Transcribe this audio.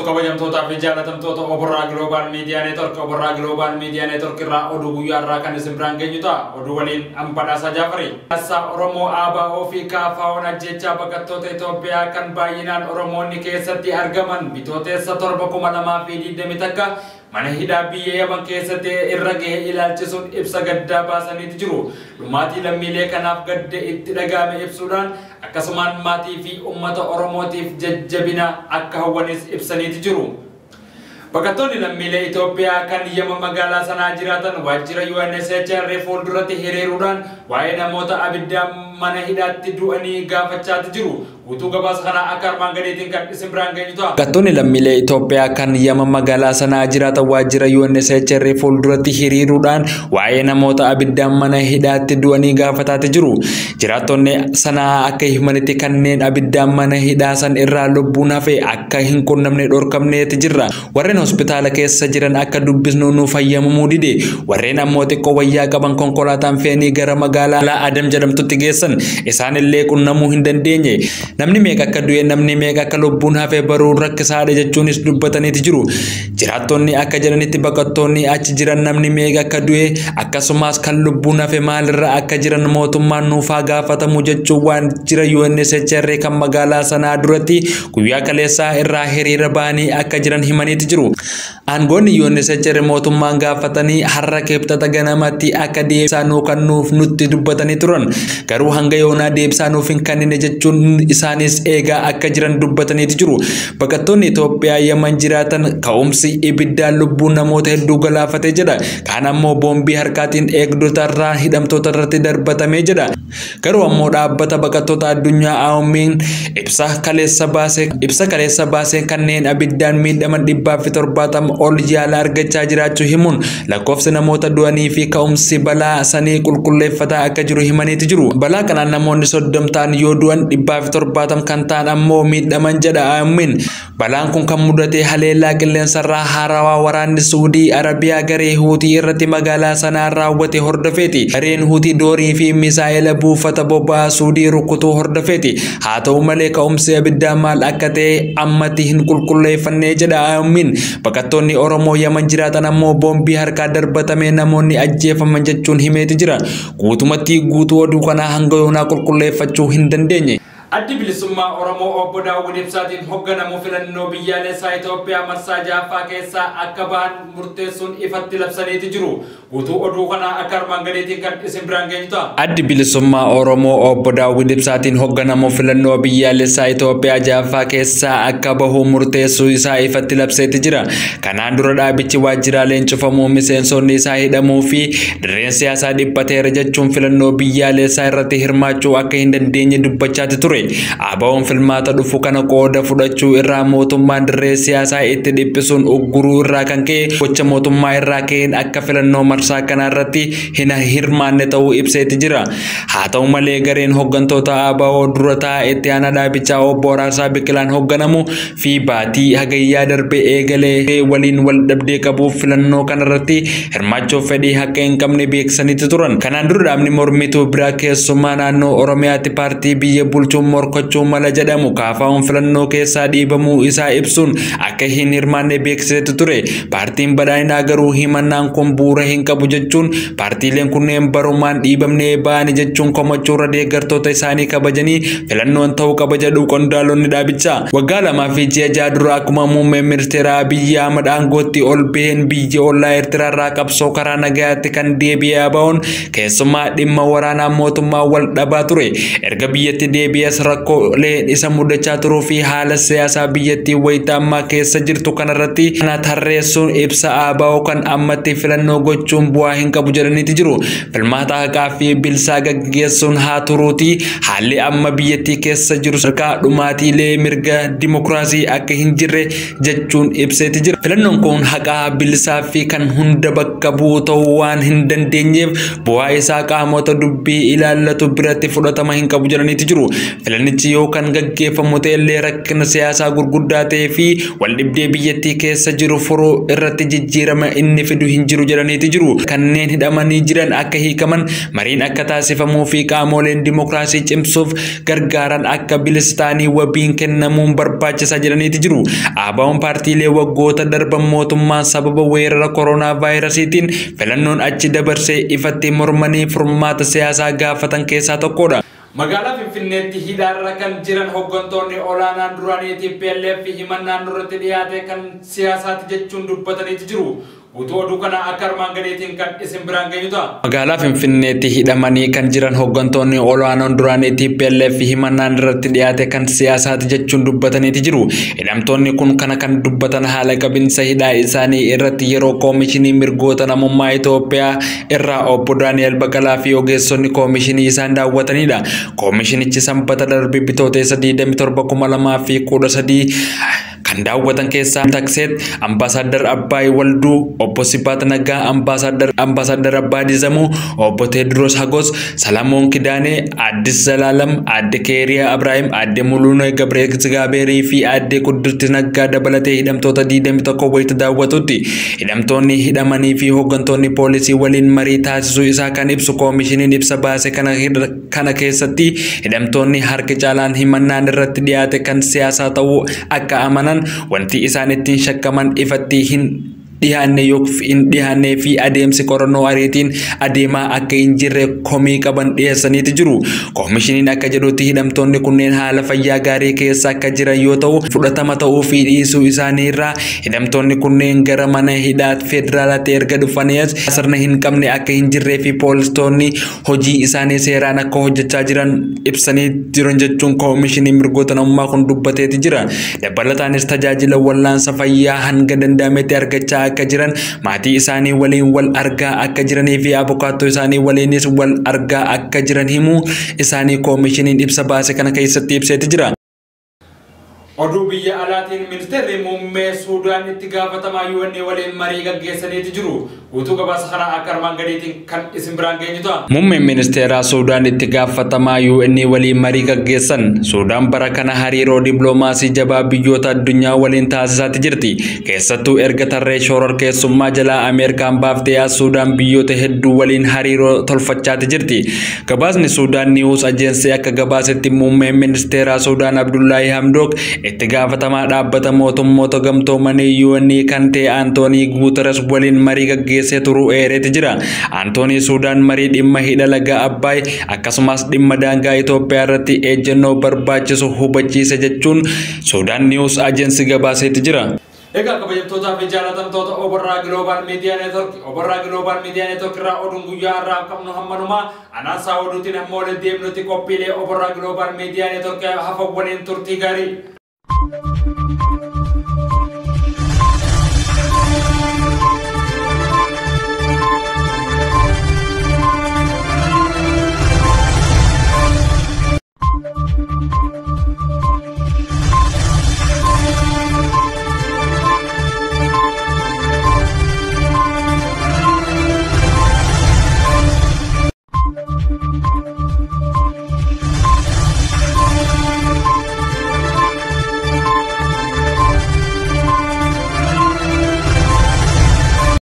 Jaalatamtoota Oborraa Global Media Network, Oborraa Global Media Network irraa oduu guyyaa irraa kan isin biraan geenyu ta'a. Oduu waliin Ambadhaasaa Jaafarii. Siyaasaa Oromoo ABO fi KFO'n ajjechaa baqattoota Itoophiyaa kan baay'inaan Oromoonni keessatti argaman Bitootessa 7,2021 mana hidhaa biyya Yaman keessatti irra gahe ilaalchisuun ibsa gaddaa baasaniitu jiru. Dhumaatii lammiilee kanaaf gadda itti dhaga'ame ibsuudhaan akkasumaan maatii fi uummata Oromootiif jajjabina akka hawwanis ibsaniitu jiru. Baqattoonni lammiilee Itoophiyaa kan Yaman magaalaa sanaa jiraatan waajjira UNHCR fuulduratti hiriiruudhaan waa'ee namoota abiddaan mana hidhaatti du'anii gaafachaati jiru. Guutuu gabaasa kanaa akka armaan gadiitiin kan isin biraan geenyu ta'a. Baqattoonni lammiilee Itoophiyaa kan Yaman magaalaa sanaa jiraatan waajjira UNHCR fuulduratti hiriiruudhaan waa'ee namoota abiddaan mana hidhaatti du'anii gaafataati jiru. Jiraattonni sanaa akka himanitti kanneen abiddaan mana hidhaa san irraa lubbuun hafe akka hin qunnamne dhorkamneeti jirra. Warreen hospitaala keessa jiran akka dubbisnu nuuf fayyamamuu dide. Warreen ammoo xiqqoo wayyaa qaban konkolaataan fe'anii gara magaalaa Adam jedhamtutti geessan. Isaan illee qunnamuu hin dandeenye. Namni meeqa akka du'e, namni meeqa akka lubbuun hafe baruun rakkisaadha jechuunis dubbataniiti jiru. Jiraattonni akka jedhanitti baqattoonni achi jiran namni meeqa akka du'e akkasumas kan lubbuun hafe maalirra akka jiran mootummaan nuufaa gaafatamu jechuun waan jira UNHCR kan magaalaa sanaa duratti guyyaa kaleessaa irraa hiriira ba'anii akka jiran himaniiti jiru. Aangoonni UNHCR mootummaan gaafatanii har'a kibxata ganamatti akka deebisaa nuu kennuuf nutti dubbatanii turan. Garuu hanga yoonaa deebisaa nuuf hin kennine jechuun isaanis eegaa akka jiran dubbataniiti jiru. Baqattoonni Itoophiyaa Yaman jiraatan ka'umsi ibiddaan lubbuu namoota hedduu galaafatee jedha. Kaan ammoo boombii harkaatiin eegdota irraa hidhamtoota irratti darbatamee jedha. Garuu ammoo dhaabbata baqattoota addunyaa AOM'n ibsa kaleessa baasee kanneen abiddaan miidhaman 170 ol yaala argachaa jiraachuu himuun lakkoofsi namoota du'anii fi ka'umsi balaa sanii qulqulleeffataa akka jiru himaniiti jiru. Balaa kanaan namoonni 30 ta'an yoo du'an 170 kan ta'an ammoo miidhaman jedha AOM'n. Balaan kun kan mudate haleellaa qilleensarraa haarawaa waraanni Suudii Arabiyaa garee Huutii irratti magaalaa sanaa raawwate hordofeeti. Gareen Huutii doorii fi misaa'ela buufata boba'aa Suudii rukutuu hordofeeti. Haa ta'u malee ka'umsi abiddaa maal akka ta'e ammatti hin qulqulleeffannee jedha AOM'n. Baqattoonni Oromoo Yaman jiraatan ammoo boombii harkaa darbatamee namoonni ajjeefaman jechuun himeeti jira. Guutumatti guutuu oduu kanaa hanga yoonaa qulqulleeffachuu hin dandeenye. Addi bilisummaa Oromoo obbo Daawud Ibsaatiin hoogganamu filannoo biyyaalessaa Itoophiyaa marsaa ja'affaa keessaa akka bahan murteessuun ifatti labsaniiti jiru. Guutuu oduu kanaa akka armaan gadiitiin kan isin biraan geenyu ta'a. Addi bilisummaa Oromoo obbo Daawud Ibsaatiin hoogganamu filannoo biyyaalessaa Itoophiyaa ja'affaa keessaa akka bahu murteessuu isaa ifatti labseeti jira. Kanaan dura dhaabichi waajjiraaleen cufamuu, miseensonni isaa hidhamuu fi dirreen siyaasaa dhiphateera jechuun filannoo biyyaalessaa irratti hirmaachuu akka hin dandeenye dubbachaati ture. ABO'n filmaata dhufu kana qooda fudhachuu irraa mootummaan dirree siyaasaa itti dhiphisuun ugguruu irraa kan ka'e gocha mootummaa irraa ka'een akka filannoo marsaa kanaa irratti hin hirmaanne ta'uu ibseeti jira. Haa ta'u malee gareen hooggantoota ABO dura taa'aa itti aanaa dhaabichaa obbo Araarsaa Biqilaan hoogganamu fi baatii hagayyaa darbee eegalee waliin wal dhabdee qabuuf filannoo kanarratti hirmaachuuf fedhii akka hin qabne beeksisaniiti turan. Kanaan dura dhaabni mormituu biraa keessumaa naannoo Oromiyaatti paartii biyya bulchuun morkachuu mala jedhamu KFO'n filannoo keessaa dhiibamuu isaa ibsuun akka hin hirmaanne beeksiseeti ture. Paartiin badhaadhinaa garuu himannaan kun bu'uura hin qabu jechuun paartiileen kunneen barumaan dhiibamnee ba'anii jechuun komachuurra deeggartoota isaanii kabajanii filannoon ta'uu qaba jedhu qondaalonni dhaabichaa. Waggaa 2 fi ji'a 6 dura akkuma muummeen ministeera Abiyyi Ahmad aangootti ol baheen biyya ollaa Eertiraarraa qabsoo karaa nagayaatti kan deebi'ee ABO'n keessumaa dhimma waraanaa mootummaa wal dhabaa ture. Erga biyyatti deebi'es malees rakkoolee isa mudachaa turuu fi haala siyaasaa biyyattii wayita ammaa keessa jirtu kanarratti kana tarreessuun ibsa ABO kan ammatti filannoo gochuun bu'aa hin qabu jedhaniiti jiru. Filmaata haqaa fi bilisaa gaggeessuun haa turuuti haalli amma biyyattii keessa jiru sadarkaa dhumaatiilee mirga dimokiraasii akka hin jirre jechuun ibseeti jira. Filannoon kun haqaa bilisaa fi kan hunda bakka bu'u ta'uu waan hin dandeenyeef bu'aa isaa qaamota dubbii ilaallatu biratti fudhatama hin qabu jedhaniiti jiru. Filannichi yoo kan gaggeeffamu ta'ellee rakkina siyaasaa gurguddaa ta'ee fi waldhibdee biyyattii keessa jiru furuu irratti jijjiirama inni fidu hin jiru jedhaniiti jiru. Kanneen hidhamanii jiran akka hiikaman mariin akka taasifamuu fi qaamoleen dimokiraasii cimsuuf gargaaran akka bilisa ta'anii wabiin kennamuun barbaachisaa jedhaniiti jiru. ABO'n paartiilee waggoota darban mootummaan sababa weerara koronaa vaayirasiitiin filannoon achi dabarsee ifatti mormanii furmaata siyaasaa gaafatan keessaa tokkodha. Magaalaa Finfinneetti hidhaarra kan jiran hooggantoonni olaanaan duraanii TPLF himannaan nurratti dhiyaate kan siyaasaati jechuun dubbataniiti jiru. Guutuu oduu kana akka armaan gadiitiin kan isin biraan geenyu ta'a. Magaalaa Finfinneetti hidhamanii kan jiran hooggantoonni olaanoon duraanii TPLF himannaan irratti dhiyaate kan siyaasaati jechuun dubbataniiti jiru. Hidhamtoonni kun kana kan dubbatan haala qabinsa hidhaa isaanii irratti yeroo koomishinii mirgoota namummaa Itoophiyaa irraa obbo Daani'el Baqalaa fi ogeessonni koomishinii isaan daawwatanidha. Koomishinichi sanbata darbe bitootessa 27,2013 kan daawwatan keessaa Takseet, Ambaasaddar Abbaay Walduu, Obbo Sibaat Naggaa, Ambaasaddar Abbaadii Zamuu, Obbo Teediroos Hagos, Salamoon Kidaanee, Addis Zalaalam, Aadde Keeriyaa Abrahaam, Aadde Muluunee Gabree Zigaabeerii fi Aadde Quddusti Naggaa dabalatee hidhamtoota 21 wayita daawwatutti. Hidhamtoonni hidhamanii fi hooggantoonni poolisii waliin marii taasisuu isaa kan ibsu koomishiniin ibsa baase kana keessatti hidhamtoonni harki caalaan himannaan irratti dhiyaate kan siyaasaa ta'uu akka amanan wanti isaan ittiin shakkaman ifatti hin dhiyaanne yookiin hin dhiyaannee fi adeemsi qorannoo ariitiin adeemaa akka hin jirre komii qaban dhiyeessaniiti jiru. Koomishiniin akka jedhutti hidhamtoonni kunneen haala fayyaa gaarii keessa akka jiran yoo ta'u fudhatama ta'uu fi dhiisuu isaanii irraa hidhamtoonni kunneen gara mana hidhaa federaalaatti erga dhufanii as sirna hin qabne akka hin jirree fi poolistoonni hojii isaanii seeraan akka hojjechaa jiran ibsanii jiran jechuun koomishiniin mirgoota namummaa kun dubbateeti jira. Dabalataanis tajaajila wallaansa fayyaa hanga danda'ametti argachaa akka jiran maatii isaanii waliin wal argaa akka jiranii fi abukaattoo isaanii waliinis wal argaa akka jiran himuu isaanii koomishiniin ibsa baase kana keessatti ibseeti jira. Oduu biyya alaatiin ministeerri muummee Suudaan itti gaafatamaa UN waliin marii gaggeessaniiti jiru. Guutuu gabaasa kana akka armaan gadiitiin kan isin biraan geenyu ta'a. Muummeen ministeeraa Suudaan itti gaafatamaa UN waliin marii gaggeessan. Suudaan bara kana hariiroo dippiloomaasii jabaa biyyoota addunyaa waliin taasisaati jirti. Keessattuu erga tarree shororkeessummaa jalaa Ameerikaan baaftee as Suudaan biyyoota hedduu waliin hariiroo tolfachaati jirti. Gabaasni Suudaan Niwus Ajeensii akka gabaasetti muummeen ministeeraa Suudaan Abdullaahii Hamdook itti gaafatamaa dhaabbata mootummoota gamtoomanii UN kan ta'e Antoonii Guuteres waliin marii gaggeessee turuu eereeti jira. Antoonii Suudaan marii dhimma hidha laga Abbaay akkasumas dhimma daangaa Itoophiyaa irratti ejjennoo barbaachisu hubachiise jechuun Suudaan Niwus Ajeensii gabaaseeti jira. Egaa kabajamtootaa fi jaalatamtoota Obarraa Global Media Network, Obarraa Global Media Network irraa oduun guyyaa irraa qabnu hammanumaa anaan isaa oduutiin hamma waliin deemnutti qophiilee Obarraa Global Media Network hafa waliin turtii gaarii.